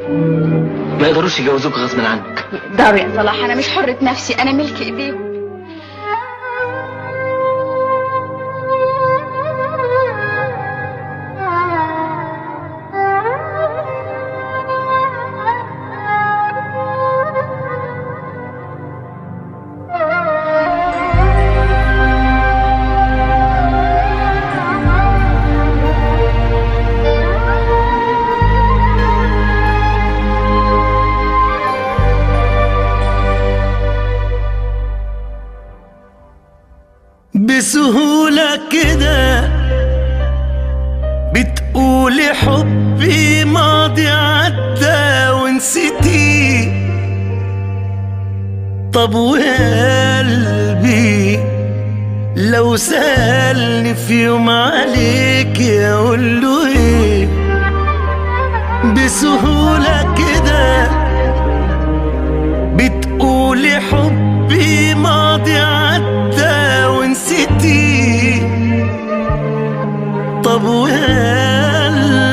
ما يقدروش يجوزوك غصب عنك. يقدروا يا صلاح، انا مش حرة نفسي، انا ملك ايديهم. بسهولة كده بتقولي حبي ماضي عدى ونسيتي، طب وقلبي لو سألني في يوم عليك اقوله ايه؟ بسهولة كده بتقولي حبي ماضي عدى ونسيتي، طب وقلبي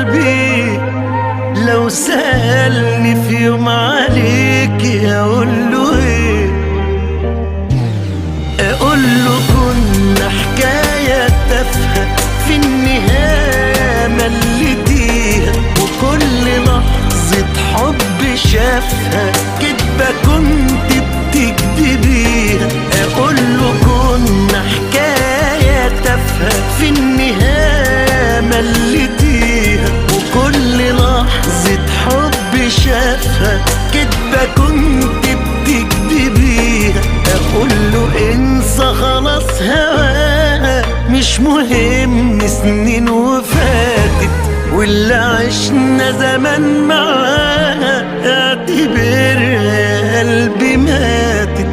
لو سألني في يوم عليك اقوله ايه؟ اقوله كنا حكاية تافهة في النهاية مليتيها، وكل لحظة حب شافها كدبة كنت بتكدبيها. اقوله كنا حكاية تافهة في النهاية مليتيها، وكل لحظة حب شافها كدبة كنت بتكدبيها. اقوله انسى خلاص هواها مش مهم سنين وفاتت، واللي عشنا زمان معاها اعتبرها قلبي ماتت.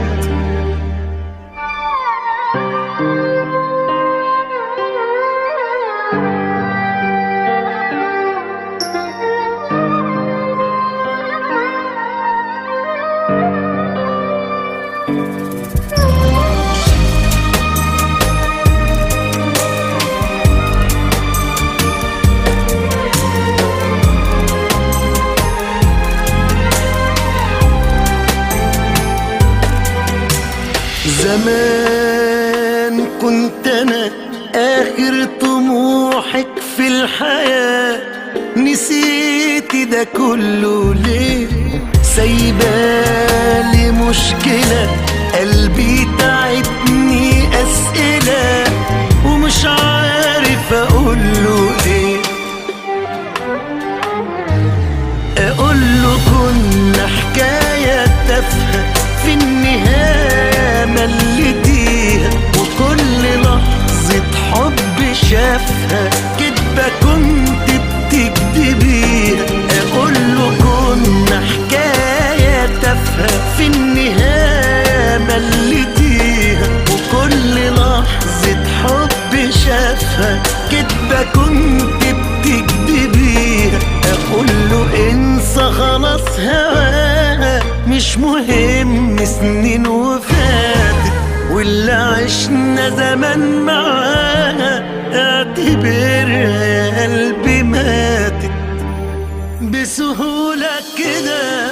زمان كنت انا اخر طموحك في الحياة، نسيتي ده كله ليه؟ سايبالي مشكلة قلبي تعبني اسئلة ومش عارف اقوله ايه. اقوله كنا حكاية تافهة في النهاية مليتيها، وكل لحظة حب شافها كدبة كنت بتكدبيها. اقوله كنا حكاية تافهة في النهاية مليتيها، وكل لحظة حب شافها كدبة كنت بتكدبيها. اقوله انسى خلاص هواها مش مهم سنين وفاتت، واللي عشنا زمان معاها اعتبرها قلبي ماتت. بسهولة كده.